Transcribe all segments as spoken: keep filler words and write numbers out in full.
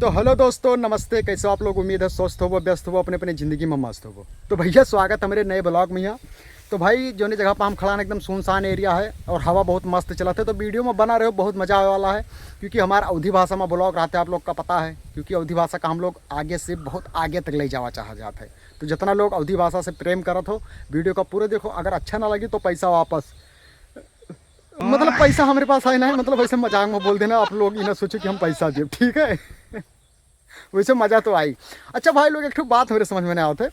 तो हेलो दोस्तों, नमस्ते। कैसे हो आप लोग? उम्मीद है स्वस्थ होबो, व्यस्त होबो, अपने अपने जिंदगी में मस्त होबो। तो भैया, स्वागत हमरे नए ब्लॉग में यहाँ। तो भाई, जोने जगह पर हम खड़ा हैं, एकदम सुनसान एरिया है और हवा बहुत मस्त चलत है। तो वीडियो में बना रहे हो, बहुत मजा आवे वाला है, क्योंकि हमारा अवधी भाषा में ब्लॉग रहते हैं, आप लोग का पता है, क्योंकि अवधी भाषा का हम लोग आगे से बहुत आगे तक ले जावा चाह जात है। तो जितना लोग अवधी भाषा से प्रेम करत हो, वीडियो का पूरे देखो। अगर अच्छा ना लगी तो पैसा वापस, मतलब पैसा हमरे पास है ना, मतलब ऐसे मजाक में बोल देना, आप लोग ये ना सोचो कि हम पैसा देब, ठीक है? वैसे मजा तो आई। अच्छा भाई लोग, एक ठो बात हमरे समझ में ना आवत है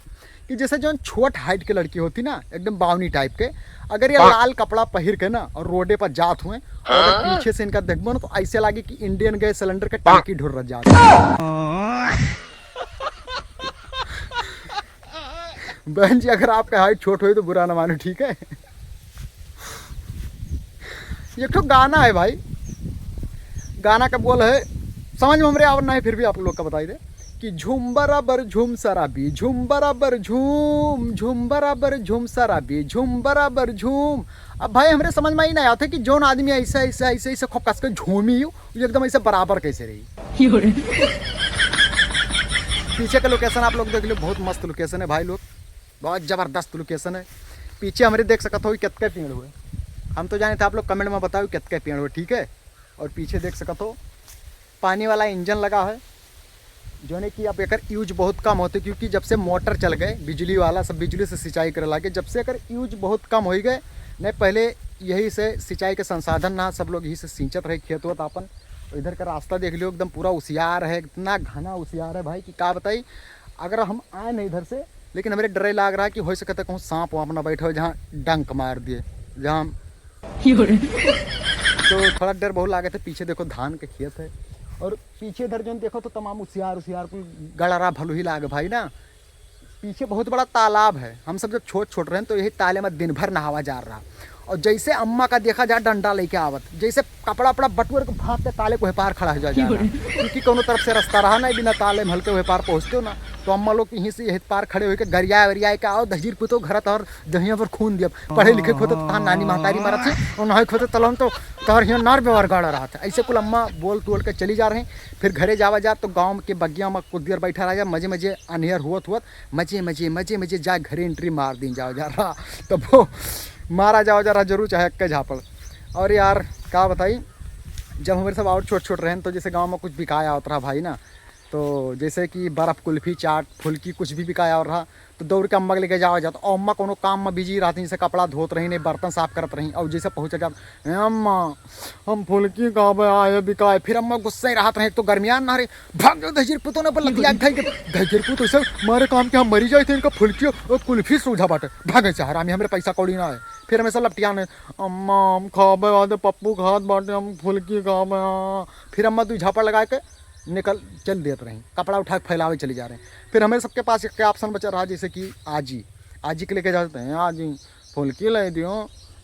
कि जैसे जो छोट हाइट के लड़की होती ना, एकदम बावनी टाइप के, अगर ये लाल कपड़ा पहिर के ना और रोडे पर जात हुए और अगर पीछे से इनका देखबो ना, तो ऐसे लागे कि इंडियन गैस सिलेंडर के टंकी ढुर्रत जात है। बहन जी, अगर आपका हाइट छोट होई तो बुरा ना मानो, ठीक है? एक ठो गाना है भाई, गाना का बोल है, समझ में हमरे आवत ना है, फिर भी आप लोग का बताई दे कि झूम बराबर झूम शराबी, झूम बराबर झूम, झूम बराबर झूम शराबी, झूम बराबर झूम। अब भाई, हमरे समझ में ही ना आते कि जौन आदमी ऐसे, ऐसे, ऐसे, ऐसे खूब कस के झूमी, वो एकदम ऐसे बराबर कैसे रही। पीछे का लोकेशन आप लोग देख लो, बहुत मस्त लोकेशन है भाई लोग, बहुत जबरदस्त लोकेशन है। पीछे हमरे देख सकत हो, कितने पेड़ हुए, हम तो जाने थे, आप लोग कमेंट में बताओ कितने पेड़ हुए, ठीक है? और पीछे देख सकत हो, पानी वाला इंजन लगा है, जोने कि अब एकर यूज बहुत कम होते, क्योंकि जब से मोटर चल गए बिजली वाला, सब बिजली से सिंचाई करे लागे, जब से एकर यूज बहुत कम हो गए। नहीं, पहले यही से सिंचाई के संसाधन ना, सब लोग यही से सींचत रहे खेत वेत आपन। इधर का रास्ता देख लियो, एकदम पूरा उसियार है, इतना घना उसियार है भाई कि का बताई। अगर हम आए नहीं इधर से, लेकिन हमरे डरे लाग रहा कि हो सकता है कहूँ सांप वाप ना बैठे हो, जहाँ डंक मार दिए, जहाँ हम तो थोड़ा डर बहुत लागत है। पीछे देखो, धान के खेत है और पीछे इधर जो देखो तो तमाम उसियार उसियार कुल गड़रा भलुही लाग भाई ना। पीछे बहुत बड़ा तालाब है। हम सब जब छोट छोट रहे तो यही ताले में दिन भर नहावा जा रहा, और जैसे अम्मा का देखा जा डंडा लेके आवत, जैसे कपड़ा उपड़ा बटुर के भाग के ताले को पार खड़ा हो जा, जा रहा, क्योंकि कोनो तरफ से रास्ता रहा नहीं, बिना ताले में हल्के हुए पार पहुँचते हो ना। तो अम्मा लोग यहीं से यही पार खड़े होके गरिया वरिया के आओ, दहिजर पुतो घर तोहर दहिया पर खून दियब। पढ़े लिखे खोते तो तहार नानी महतारी मरत है, और नहाए खोते तलन तो तोहर हियाँ नार व्यवहार गाड़ा रहा था। ऐसे कुल अम्मा बोल तोल के चली जा रही। फिर घरे जावा जा तो गाँव के बगिया में कुछ देर बैठा रहा जा, मजे मजे अनहेर हुअत हुअत मजे मजे मजे मजे जा घरे एंट्री मार दी जाओ जा रहा। तब वो मारा जाओ जा रहा जरूर, चाहे अक्के झापड़। और यार, का बताई, जब हमरे सब और छोट छोट रहेन तो जैसे गाँव में कुछ बिकाया होत रहा भाई ना, तो जैसे कि बर्फ, कुल्फी, चाट, फुल्की कुछ भी बिकाया होत रहा, तो दौड़ के अम्मा के लेके जावा जात। और अम्मा कोनो काम में बिजी रहती, जैसे कपड़ा धोत रही, नहीं बर्तन साफ करत रही, और जैसे पहुँचा जात, "ए अम्मा, हम फुल्की खाबे, आए बिकाए।" फिर अम्मा गुस्से रहत रहे, एक तो गर्मियान ना रहे, भाग जाओ दहिजर पुतो ने पर लतिया के धइके, दहिजर पुतो से मारे काम के हम मरी जाए थे, इनका फुल्की और कुल्फी सूझा बाटे, भागे से हरामी, हमरे पैसा कौड़ी ना है। फिर हमेशा लपटियान है, "अम्मा, हम खाबे, आदे पप्पू खात बाटे, हम फुल्की खाबे।" फिर अम्मा दुई झापड़ लगा के निकल चल देत रही, कपड़ा उठा के फैलावे चली जा रही। फिर हमें सबके पास एक ऑप्शन बचा रहा, जैसे कि आजी, आजी के लेके जाते हैं, "आजी फुल्की ले दियो,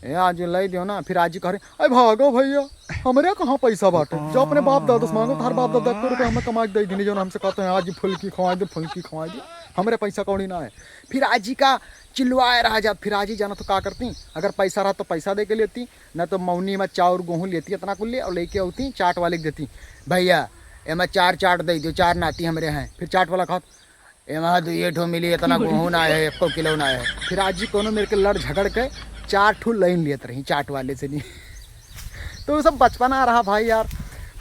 ए आजी ले दियो ना।" फिर आजी कह रही, "अरे भागो भैया, हमरे कहाँ पैसा बाटे, जो अपने बाप दादा से मांगो, तार बाप दादा को रुपये हमें कमा के दे दीनी, जो हमसे कहते हैं आजी फुल्की खवाई दे, फुल्की खवाई दे, हमरे पैसा कौड़ी ना है।" फिर आजी का चिल्लवाए रहा जात। फिर आजी जाना तो का करती, अगर पैसा रहा तो पैसा दे के लेती, ना तो मौनी में चाउर गेहूँ लेती, इतना कुल ले और लेके आती, चाट वाले के देती, "भैया, एमा चार चाट दे दो, चार नाती हमरे हैं।" फिर चाट वाला कहत, "एमा दुइये ठो मिली, इतना गेहूँ ना है, एको किलो ना है।" फिर आजी कोनो मेरे के लड़ झगड़ के चार ठो लाइन लेत रही चाट वाले से नहीं। तो वो सब बचपना रहा भाई यार,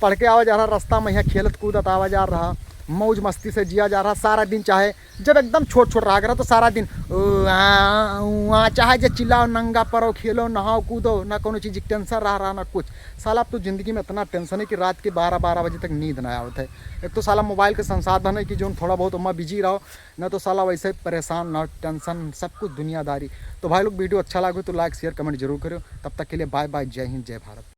पढ़ के आवा जा रहा, रास्ता में यहाँ खेलत कूदत आवा जा रहा, मौज मस्ती से जिया जा रहा सारा दिन। चाहे जब एकदम छोट छोट रहा करा तो सारा दिन उ, आ, उ, आ, चाहे जे चिल्लाओ, नंगा पड़ो, खेलो, नहाओ, कूदो, ना कोनो चीज के टेंशन रहा, रहा ना कुछ। साला अब तो जिंदगी में इतना टेंशन है कि रात के बारह बारह बजे तक नींद ना आवत है। एक तो साला मोबाइल के संसाधन है कि जोन थोड़ा बहुत ओमा बिजी रहो, ना तो साला वैसे परेशान, ना टेंशन, सब कुछ दुनियादारी। तो भाई लोग, वीडियो अच्छा लागो तो लाइक, शेयर, कमेंट जरूर करो। तब तक के लिए बाय बाय, जय हिंद, जय भारत।